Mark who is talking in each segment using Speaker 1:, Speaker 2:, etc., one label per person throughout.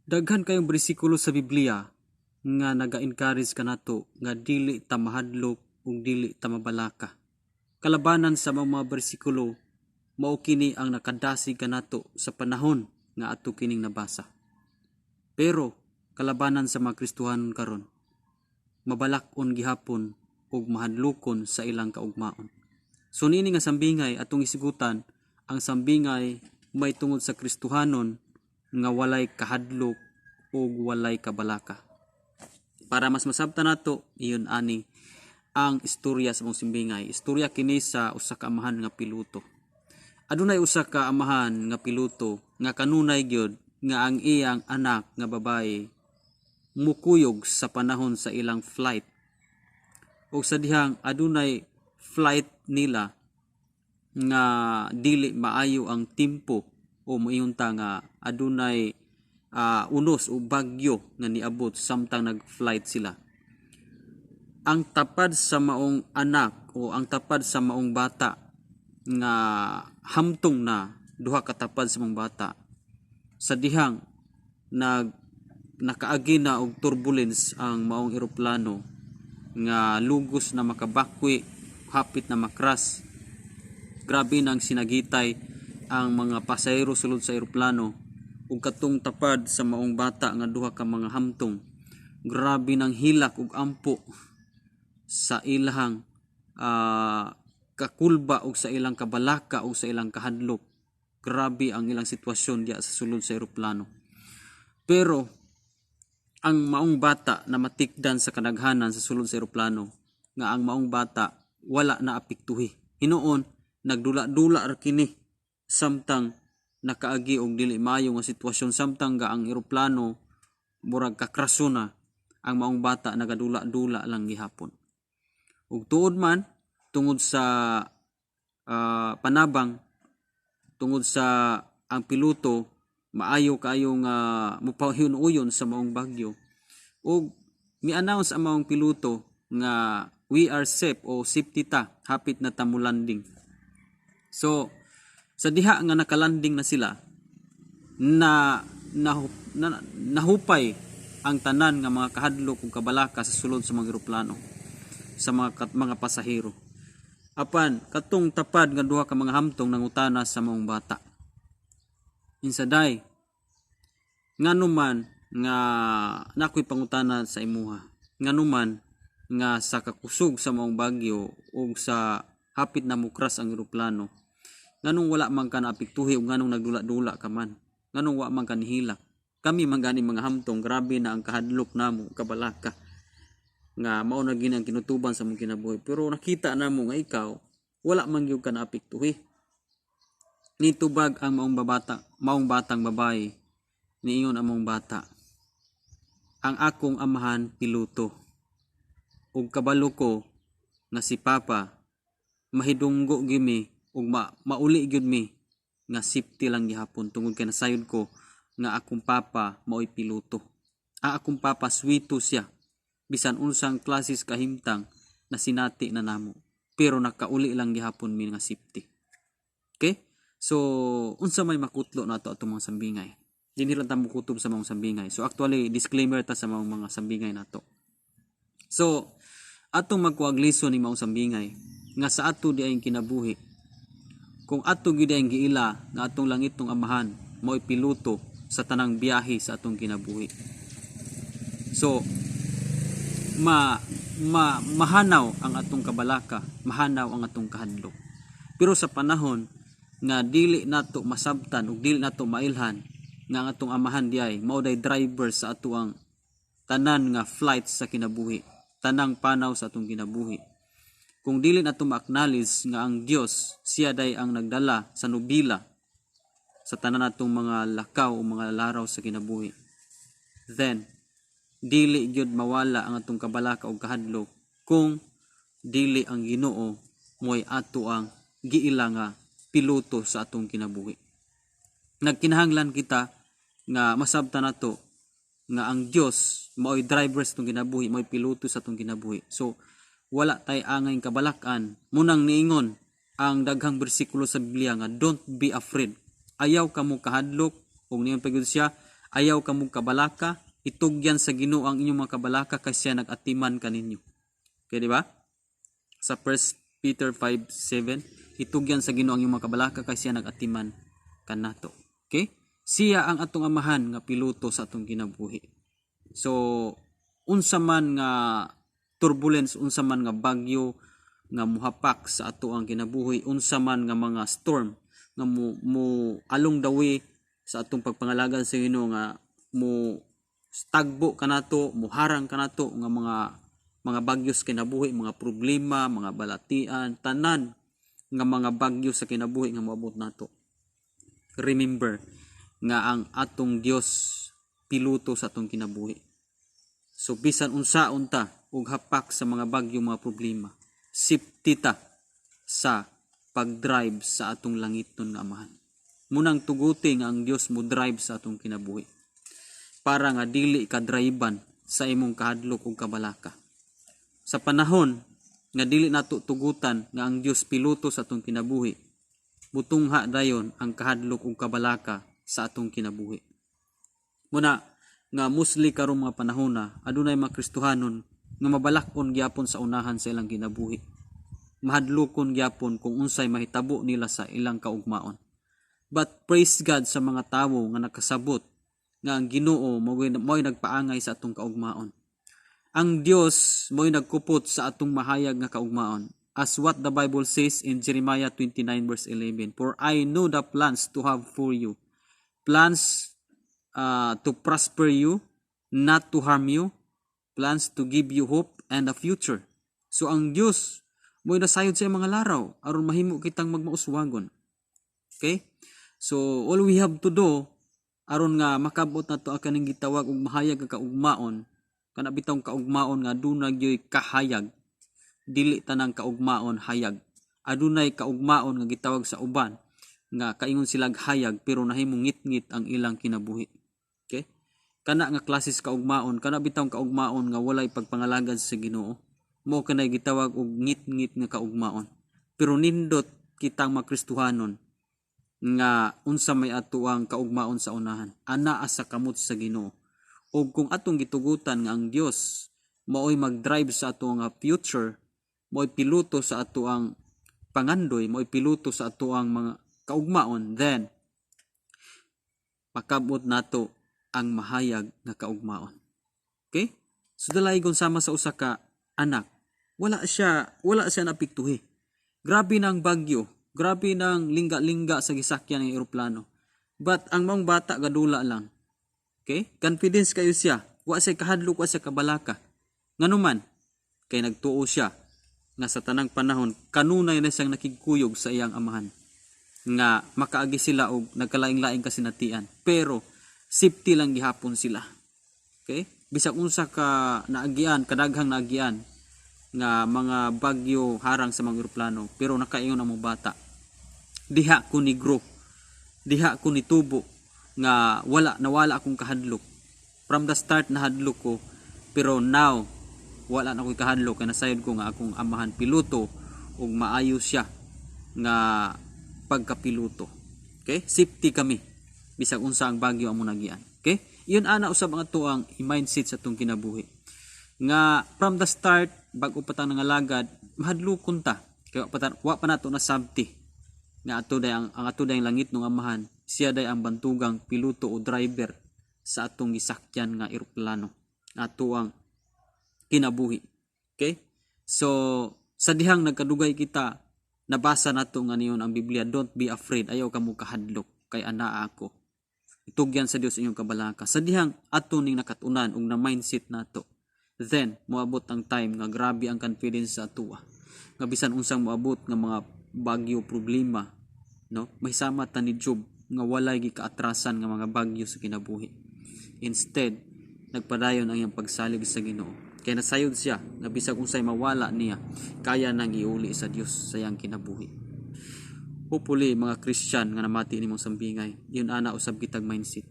Speaker 1: Daghan kayong bersikulo sa Biblia nga naga-encourage kanato nga dili ta mahadlok ug dili ta mabalaka. Kalabanan sa mga bersikulo, mao kini ang nakadasig kanato sa panahon nga ato kining nabasa. Pero kalabanan sa mga Kristohanon karon, mabalak-on gihapon ug mahadlokon sa ilang kaugmaon. So niini nga sambingay, atong isigutan ang sambingay may tungod sa Kristohanon nga walay kahadlok ug walay kabalaka. Para mas masabtan nato, iyon ani ang istorya sa maong sambingay. Istorya kini sa usa ka amahan nga piloto. Adunay usa ka amahan nga piloto nga kanunay gyud nga ang iyang anak nga babaye mukuyog sa panahon sa ilang flight. Ug sa dihang adunay flight nila nga dili maayo ang timpo o moingon ta nga adunay unos o bagyo nga niabot samtang nag-flight sila. Ang tapad sa maong anak o ang tapad sa maong bata nga hamtong na duha ka tapad sa maong bata, sa dihang nakaagi na og turbulence ang maong eroplano nga lugos na makabakwi, hapit na makras, grabe nang sinagitay ang mga pasahero sulod sa eroplano, ug katong tapad sa maong bata nga duha ka mga hamtong, grabe nang hilak ug ampo sa ilahang kakulba ug sa ilang kabalaka ug sa ilang kahadlok. Grabe ang ilang sitwasyon diya sa sulod sa eroplano. Pero ang maong bata na matikdan sa kadaghanan sa sulod sa eroplano nga ang maong bata wala na apektuhi. Hinuon nagdula-dula ra kini samtang nakaagi og dili maayo nga sitwasyon, samtang ga ang eroplano murag kakraso na, ang maong bata nagadula-dula lang gihapon. Ug tuod man, tungod sa panabang, tungod sa ang piloto maayo kaayo nga mupahiun-uyon sa maong bagyo ug mi-announce ang maong piloto nga we are safe o safety ta, hapit na ta mo landing. So sa diha nga nakalanding na sila na, nahupay ang tanan nga mga kahadlok ug kabalaka sa sulod sa mga eroplano, sa mga pasahero. Apan katong tapad nga duha ka mga hamtong nangutana sa maong bata, "Insa day, ngano man nga nakoy pangutana sa imuha, ngano man nga sa kakusog sa maong bagyo ug sa hapit na mukras ang eroplano, nganong wala man ka naapektuhi ug nganong nagdula-dula ka man? Nganong wa man ka nihilak? Kami man gani mga hamtong, grabe na ang kahadlok namo, kabalaka nga mao na gini ang kinutuban sa among kinabuhi, pero nakita namo nga ikaw wala man gyud ka naapektuhi." Nitubag ang maong batang babae. Niingon ang maong bata, "Ang akong amahan piloto ug kabalo ko nga si Papa mahidunggo gyud mi ug mauli gyud mi nga safety lang gihapon tungod kay nasayod ko nga akong papa maoy piloto. Ang akong papa swito siya, bisan unsang klases kahimtang na sinati na namo, pero nakauli lang gihapon mi nga safety." Okay, so unsa may makutlo nato atong mga sambingay? Dinhi lang ta mokutob sa mga sambingay. So actually, disclaimer ta sa mga sambingay nato. So atong magkuhag lesson ni maong sambingay nga sa ato di ay kinabuhi, kung ato gyud ang giila nga atong langitnong Amahan mao'y piloto sa tanang biyahe sa atong kinabuhi, so ma, ma mahanaw ang atong kabalaka, mahanaw ang atong kahadlok. Pero sa panahon nga dili nato masabtan ug dili nato mailhan nga ang atong Amahan diay mao day driver sa atoang tanan nga flights sa kinabuhi, tanang panaw sa atong kinabuhi, kung dili nato ma-acknowledge nga ang Dios siya day ang nagdala sa nubila sa tanan natong mga lakaw o mga laraw sa kinabuhi, then dili gyud mawala ang atong kabalaka o kahadlok kung dili ang Ginoo mo'y ato ang giila nga piloto sa atong kinabuhi. Nagkinahanglan kita nga masabtan nato nga ang Dios mao'y driver sa atong kinabuhi, mao'y piloto sa atong kinabuhi. So wala tay angay kabalakan. Munang niingon ang daghang bersikulo sa Biblia nga don't be afraid. Ayaw kamo kahadlok, ug niingon pa gyud siya Ayaw kamong kabalaka, itugyan sa Ginoo ang inyong mga kabalaka kay siya nag-atiman kaninyo. Okay, di ba? Sa 1 Peter 5:7, itugyan sa Ginoo ang inyong mga kabalaka kay siya nag-atiman kanato. Okay? Siya ang atong amahan nga piloto sa atong kinabuhi. So, unsa man nga turbulence, unsa man nga bagyo nga muhapak sa ato ang kinabuhi, unsa man nga mga storm nga mo along the way sa atong pagpangalagad sa Ginoo nga mo tagbo kanato, muharang kanato nga mga bagyo sa kinabuhi, mga problema, mga balatian, tanan nga mga bagyo sa kinabuhi nga moabot nato. Remember nga ang atong Dios piloto sa atong kinabuhi. So bisan unsaon ta og hapak sa mga bagyo, mga problema, safety ta sa pag-drive sa atong langitnon nga Amahan. Munang tuguti nga ang Dios mo drive sa atong kinabuhi para nga dili ka driban sa imong kahadlok ug kabalaka. Sa panahon nga dili nato tugutan nga ang Dios piloto sa atong kinabuhi, mutungha dayon ang kahadlok ug kabalaka sa atong kinabuhi. Muna nga mostly karong mga panahon na adunay mga Kristohanon nga mabalak-on gyapon sa unahan sa ilang kinabuhi. Mahadlokon gyapon kung unsay mahitabo nila sa ilang kaugmaon. But praise God sa mga tawo nga nakasabot nga ang Ginoo mo'y nagpaangay sa atong kaugmaon. Ang Dios mo'y nagkupot sa atong mahayag nga kaugmaon. As what the Bible says in Jeremiah 29 verse 11, "For I know the plans to have for you, plans to prosper you, not to harm you, plans to give you hope and a future." So ang Dios mo'y nasayod sa iyang mga laraw aron mahimo kitang magmauswagon. Okay? So all we have to do aron nga makabot nato ang kaning gitawag og mahayag nga kaugmaon, kana bitawng kaugmaon nga aduna gyoy kahayag, dili tanang kaugmaon hayag. Adunay kaugmaon nga gitawag sa uban nga kaingon silag hayag pero nahimong ngit-ngit ang ilang kinabuhi. Okay? Kana nga klases kaugmaon, kana bitawng kaugmaon nga walay pagpangalagad sa Ginoo, mo kanay gitawag og ngit-ngit nga kaugmaon. Pero nindot kitang mga Kristohanon nga unsa may ato ang kaugmaon sa unahan, anaa sa kamot sa Ginoo. Ug kung atong gitugutan nga ang Dios maoy mag-drive sa ato nga future, maoy piloto sa ato ang pangandoy, maoy piloto sa ato ang mga kaugmaon, then makabot nato ang mahayag nga kaugmaon. Okay? So dalaygon sama sa usa ka anak, wala siya naapektuhi. Grabe ng bagyo, grabe ng lingga-lingga sa gisakyan ng eroplano. But ang maong bata gadula lang. Okay? Confidence kayo siya. Wa siya kahadlok, wa siya kabalaka. Nganuman, kay nagtuo siya nga sa tanang panahon kanunay na siyang nakigkuyog sa iyang amahan nga makaagi sila og nagkalaing-laing kasinatian pero safety lang gihapon sila. Okay, bisag unsa ka naagian, kadaghang naagian nga mga bagyo, harang sa mga eroplano, pero nakaingon ang mga bata, "Diha ko ni grow, diha ko ni tubo nga wala nawala akong kahadlok. From the start nahadlok ko, pero now wala na ako'y kahadlok kay nasayod ko nga akong amahan piloto ug maayo siya nga pagkapiloto." Okay, safety kami bisag unsa ang bagyo among nagian. Okay, iyon ana usab ang ato ang i-mindset sa atong kinabuhi nga from the start, bag-o pa tang nangalagad, mahadlokon ta kay wa pa nato nasabti nga ato day ang ato day langit ng Amahan, siya day ang bantugang piloto o driver sa atong gisakyan nga eroplano, ato ang kinabuhi. Okay, so sa dihang nagkadugay kita nabasa nato nga niyon ang Biblia, "Don't be afraid, ayaw ka mo kahadlok kay anaa ako, itugyan sa Dios inyong kabalaka." Sa dihang ato ning nakatunan ug na mindset nato, then moabot ang time nga grabe ang confidence sa atoa nga bisan unsang moabot nga mga bagyo, problema, no, may sama ta ni Job nga walay gikaatrasan nga mga bagyo sa kinabuhi. Instead, nagpadayon ang iyang pagsalig sa Ginoo kay nasayod siya nga bisag unsay mawala niya, kaya nang iuli sa Dios sa iyang kinabuhi. Hopefully, mga Christian nga namati nimong sambingay, yun ana usab kitag mindset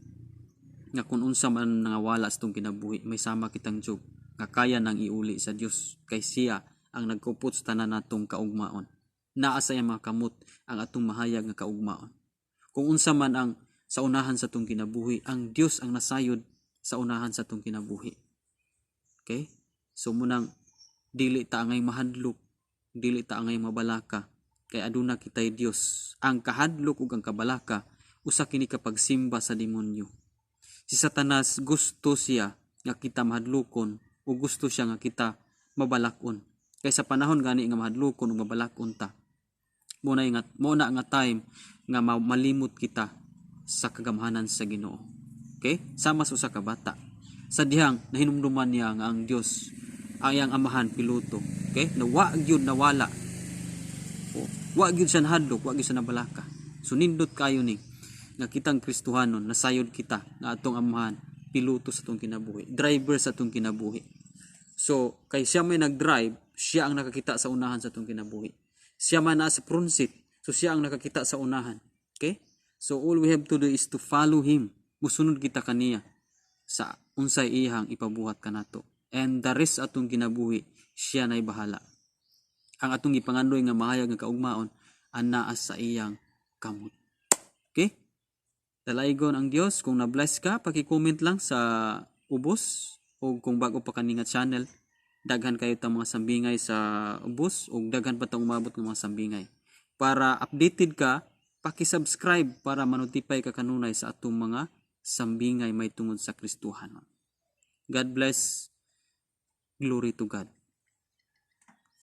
Speaker 1: nga kung unsa man nangawala sa tong kinabuhi, may sama kitang Job nga kaya nang iuli sa Dios kay siya ang nagkupot sa tanan natong kaugmaon. Naa sa iyang mga kamot ang atong mahayag nga kaugmaon kung unsa man ang sa unahan sa atong kinabuhi. Ang Dios ang nasayod sa unahan sa atong kinabuhi. Okay? So mao nang dili ta angay mahadlok, dili ta angay mabalaka kay aduna kitay Dios. Ang kahadlok ug ang kabalaka, usa kini ka pagsimba sa demonyo. Si Satanas, gusto siya nga kita mahadlokon o gusto siya nga kita mabalakon. Kay sa panahon gani nga mahadlokon ug mabalakon ta, mao na nga time nga malimot kita sa kagamhanan sa Ginoo. Okay? Sama sa usa ka bata. Sa dihang nahinumduman niya nga ang Dios, ang iyang amahan, piloto. Okay? Na wa gyud nawala. O, wa gyud siya nahadlok, wa gyud siya nabalaka. So nindot kayo ni nga kitang Kristohanon, nasayod kita nga atong amahan piloto sa atong kinabuhi, driver sa atong kinabuhi. So kay siya may nag-drive, siya ang nakakita sa unahan sa atong kinabuhi. Siya man naa sa front seat, so siya ang nakakita sa unahan. Okay? So all we have to do is to follow him. Musunod kita kaniya sa unsay iyang ipabuhat kanato. And the rest atong kinabuhi, siya na'y bahala. Ang atong gipangandoy nga mahayag nga kaugmaon anaa sa iyang kamot. Okay? Dalaygon ang Dios. Kung na-bless ka, paki-comment lang sa ubos, o kung bago pa kani nga channel, daghan kayo tang mga sambingay sa ubos o daghan pa tang umabot ng mga sambingay. Para updated ka, paki-subscribe para manotify ka kanunay sa atong mga sambingay may tungod sa Kristohanon. God bless. Glory to God.